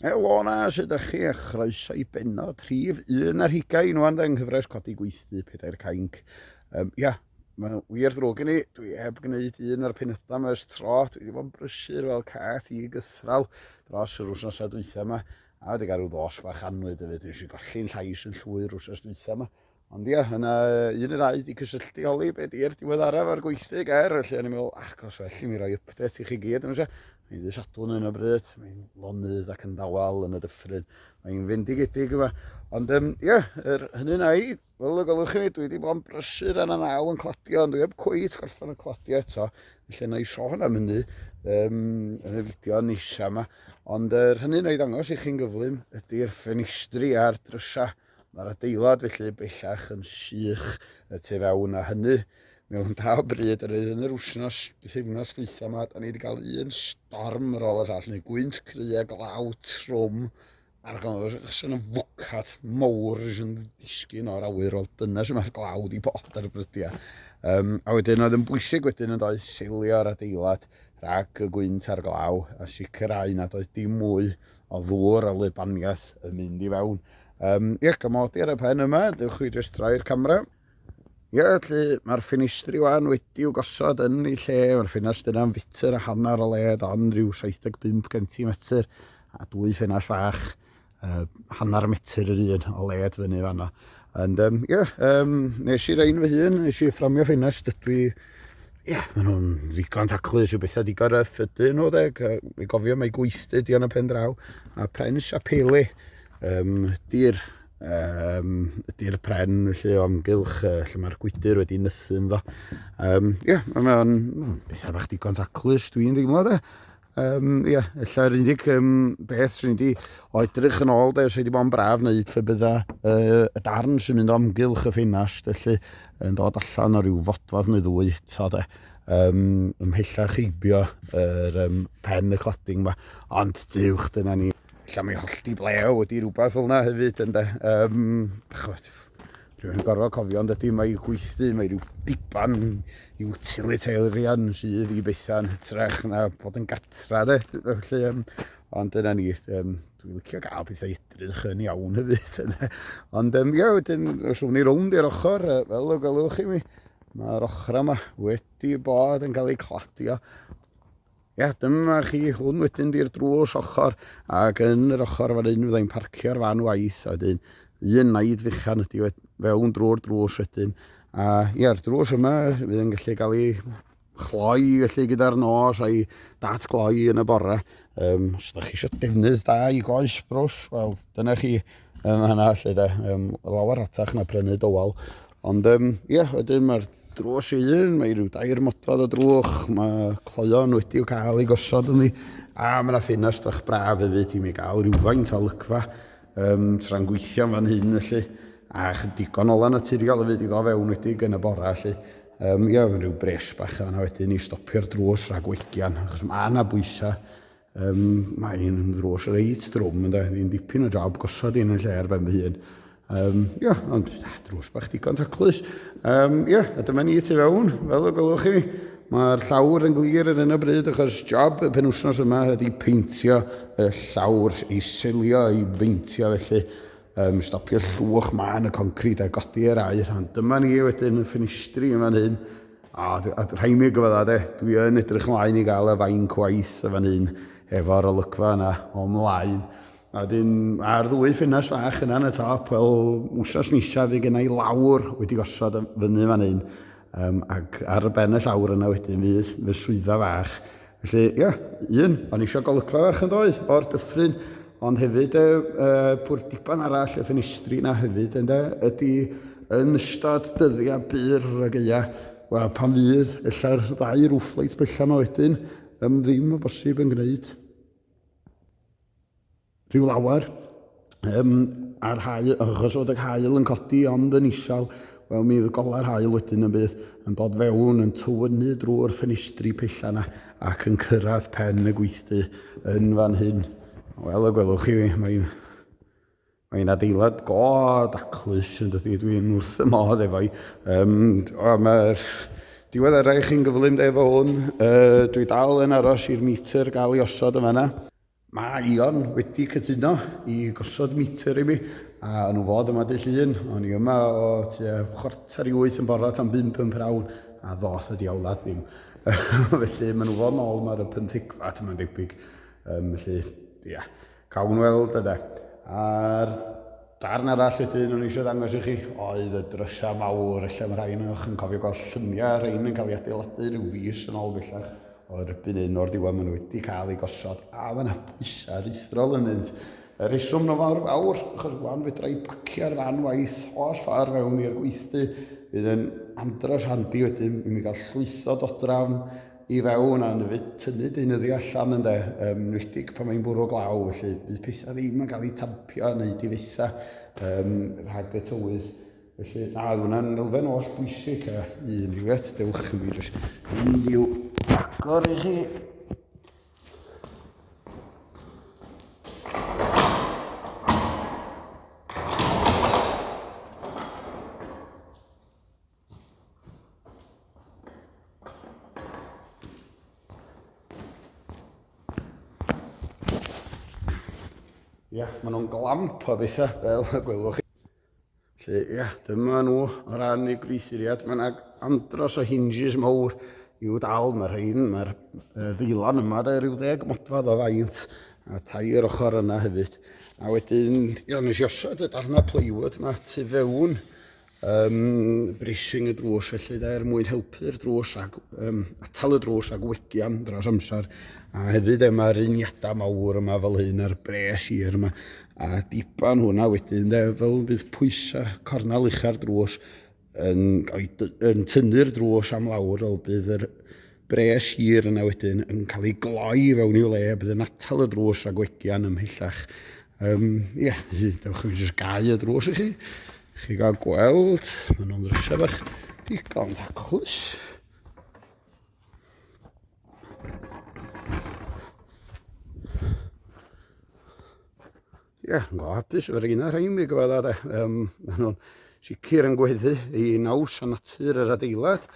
Helo 'na, sut dach chi? A chroeso i bennod rhif un ar hugain wan yng nghyfres Codi Gweithdy Pedair Cainc. Um, ia, mae'n wir ddrwg gen i, dwi heb gwneud un o'r penodau yma ers tro, dwi wedi bod yn brysur fel cath i gythral dros yr wythnosau dwytha yma, a wedi cael rhyw ddos bach annwyd hefyd, nes i golli'n llais yn llwyr wythnos dwytha yma. Ond ia, yna un neu ddau 'di cysylltu holi be di'r diweddaraf ar gweithdy ger, felly o'n i'n meddwl, agos well i mi roi update i chi gyd, yn Mae'n ddydd Sadwrn yn y bryd, mae'n lonydd ac yn dawel yn y dyffryn, mae'n fendigedig yma. Ond um, ia, yr hynny na i, fel y gwelwch chi, dwi wedi bod yn brysur ar y naw yn cladio, ond dwi heb cweit gorffen y cladio eto, felly na i sôn am hynny um, yn y fideo nesaf yma. Ond yr hynny na i ddangos i chi'n gyflym ydy'r ffenestri a'r drysau. Mae'r adeilad felly bellach yn sych y tu fewn a hynny mewn da o bryd yr oedd yn yr wythnos, bythefnos dwytha yma, da ni wedi cael un storm ar ôl y llall, neu gwynt cry a glaw trwm, a'r achos yn fwcad mowr sy'n disgyn o'r awyr, wel dyna sy'n mae'r glaw wedi bod ar y brydiau. Um, a wedyn oedd yn bwysig wedyn yn doedd seilio'r adeilad rhag y gwynt a'r glaw a sicrhau nad oedd dim mwy o ddŵr a wlybaniaeth yn mynd i fewn. Um, ie, gymodi ar y pen yma, dewch chi jyst troi'r camera. Ie, felly mae'r ffenestri wan wedi'w gosod yn ei lle, mae'r ffenest yna'n fitr a hanner o led, ond rhyw 75 cm, a dwy ffenest fach, uh, hanner metr yr un o led fyny fanno. And, um, yeah, um, nes i rein fy hun, nes i fframio ffenest, dydw i Ie, yeah, maen nhw'n ddigon taclus, yw bethau digon ryff ydyn nhw, de. Mi gofio mai gweithdy di yn y pen draw. A pren Sapele um, ydy'r um, ydy'r pren felly o amgylch uh, lle mae'r gwydr wedi nythu ynddo. Ie, um, yeah, mae'n bethau bach digon taclus dwi'n deimlo, de. Um, ia, ella'r unig um, beth sy'n wedi o edrych yn ôl, de, sy'n wedi bod yn braf wneud fe bydda uh, y darn sy'n mynd o amgylch y ffenast, felly yn dod allan o ryw fodfadd neu ddwy eto, de, um, ymhellach heibio yr um, pen y cladding ma. Ond diwch, dyna ni. Ella mai hollti blew ydi rhywbeth fel yna hefyd, ynde. Um, chwbod, rhywun yn gorfod cofio yn dydy, mae gweithdy, mae rhyw diban utilitarian sydd i bethau yn hytrach na bod yn gatra, de. Felly, um, ond dyna ni, um, dwi'n licio gael pethau edrych yn iawn hefyd. Ynde? Ond um, ia, wedyn, os wn i rownd i'r ochr, fel y gwelwch chi mi, mae'r ochr yma wedi bod yn cael ei cladio. Ia, dyma chi hwn wedyn di'r drws ochr, ac yn yr ochr fan hyn fyddai'n parcio'r fan waith, a wedyn un naid fechan ydi fewn drwy'r drws wedyn. A ia'r drws yma fydd yn gallu cael ei chloi felly gyda'r nos a'i datgloi yn y bore. Um, os ydych chi eisiau defnydd da i goes brws, wel, dyna chi yn hynna lle de. Um, lawer ratach na prynu dywal. Ond um, ie, yeah, wedyn mae'r drws ei hun, mae rhyw dair modfedd o drwch, mae cloeon wedi i'w cael ei gosod ynddi, a mae yna ffenest fach braf hefyd i mi gael rhywfaint o olygfa um, tra'n gweithio fan hyn felly, a digon ola naturiol hefyd i ddod fewn wedi yn y bora felly. Um, ia, rhyw bres bach yna wedyn i stopio'r drws rhag wegian, achos mae yna bwysau. Um, mae'n ddrws reit drwm, ynde? Fi'n dipyn o job gosod un yn lle ar ben fy hun. Um, ia, ond ah, drws bach digon taclus. Um, ia, a dyma ni tu fewn, fel y gwelwch chi. Mae'r llawr yn glir ar hyn o bryd, achos job y penwsnos yma ydy peintio y llawr, ei selio, ei feintio felly. Um, stopio llwch mân y concrit a godi yr aer. Ond dyma ni wedyn y ffenestri yn fan hyn. A, a rhaid mi gyfadda de, dwi yn edrych ymlaen i gael y fainc waith y fan hyn efo'r olygfa yna o mlaen. A wedyn, a'r ddwy ffenast fach yna yn y top, wel, wsos nesaf fi gennau lawr wedi gosod fyny fan hyn. Um, ac ar y ben y llawr yna wedyn fydd fy swyddfa fach. Felly, ie, yeah, un, o'n eisiau golygfa fach yn doedd, o'r dyffryn, ond hefyd, e, e, pwr diban arall, y ffenestri yna hefyd, ynde, ydy yn ystod dyddiau byr y gaea, wel, pan fydd ella'r ddau rooflight bella yma wedyn, ym ddim o bosib yn gwneud rhyw lawer, um, a'r haul, achos fod y haul yn codi ond yn isel, wel mi fydd golau'r haul wedyn yn bydd yn dod fewn, yn tywynnu drwy'r ffenestri pella yna ac yn cyrraedd pen y gweithdy yn fan hyn. Wel, y gwelwch chi, mae'n Mae'n adeilad go daclus yn dydy, dwi'n wrth y modd efo i. Um, o, mae'r diwedd arau chi'n gyflym de efo hwn. Uh, dwi dal yn aros i'r meter gael ei osod yn fanna. Mae Ion wedi cytuno i gosod meter i mi, a o'n nhw fod yma dydd Llun. O'n i yma o tua 7:45 yn bore tan 5 yn pnawn, a ddoth y diawlad ddim. Felly maen nhw fod nôl yma ar y pymthegfad, mae'n debyg. Um, felly, ia, cawn weld yna. A'r darn arall wedyn o'n i eisiau ddangos i chi oedd y drysau mawr, ella mae rhai ohonoch yn cofio gweld lluniau rhain yn cael ei adeiladu rhyw fis yn ôl bellach. Oedd erbyn hyn o'r diwedd maen nhw wedi cael eu gosod a mae yna bwysau aruthrol ynddynt. Y rheswm nhw mor fawr, achos wan fedra i bacio'r fan waith holl ffordd fewn i'r gweithdy, fydd yn andros handi wedyn i mi gael llwytho dodrafn i fewn a hefyd tynnu deunyddiau allan ynde, um, enwedig pan mae'n bwrw glaw, felly fydd pethau ddim yn cael eu tampio neu difetha um, rhag y tywydd. Felly, na, oedd hwnna'n elfen oll bwysig a un eiliad, dewch i mi jyst mynd i'w agor i chi. Ia, maen nhw'n glamp o bethau, fel y gwelwch chi. Felly, ia, dyma nhw o ran eu gwneuthuriad. Mae yna andros o hinges mawr i'w dal. Mae'r rhain, mae'r ddeilan yma, de, rhyw ddeg modfedd o faint, a tair ochr yna hefyd. A wedyn, ia, nes i osod y darnau plywood yma tu fewn um, bracing y drws felly de, er mwyn helpu'r drws ac um, atal y drws ag wegian dros amser. A hefyd e, mae'r uniadau mawr yma fel hyn a'r bres hir yma. A diban hwnna wedyn de, fel bydd pwysau cornel ucha'r drws yn, yn tynnu'r drws am lawr fel bydd yr bres hir yna wedyn yn cael ei gloi fewn i'w le a bydd yn atal y drws rhag wegian ymhellach. Um, ie, yeah, dewch i fi jyst gau y drws i chi. Chi gael gweld, maen nhw'n ddrysau bach digon taclus. Ie, yeah, yn go hapus efo'r un o'r rhain mi gyfadda de. Um, maen nhw'n sicr yn gweddu i naws a natur yr adeilad.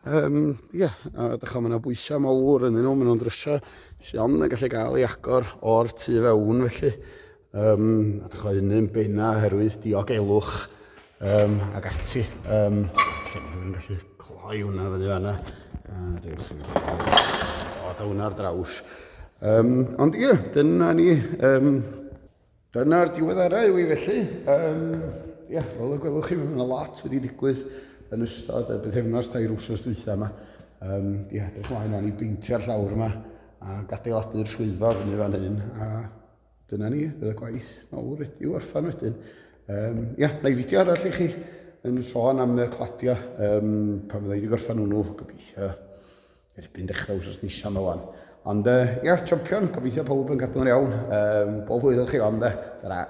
Um, ie, yeah, a dechrau mae yna bwysau mawr yn nhw, maen nhw'n drysau sy'n ond yn gallu gael ei agor o'r tu fewn felly. Um, a dechrau hynny'n benna oherwydd diogelwch um, ac ati. Um, lle mae rhywun yn gallu cloi hwnna fyny fanna. A dewch yn dod â hwnna ar draws. Um, ond ie, dyna ni. Um, dyna'r diweddara yw i felly. Um, ie, fel y gwelwch chi, mae yna lot wedi digwydd yn ystod y bythefnos tair wsos dwytha yma. Um, ie, edrych mlaen o'n i beintio'r llawr yma a gadeiladu'r swyddfa fyny fan hyn. A dyna ni, fydd y gwaith mawr wedi'w orffan wedyn. Um, ia, na i fideo arall i chi yn sôn am y cladio um, pan fydda i wedi gorffan hwnnw, gobeithio erbyn dechrau wsos nesaf yma wan. Ond uh, ia, champion, gobeithio pawb yn cadw'n iawn. Um, bob hwyl chi ond, de. Tara.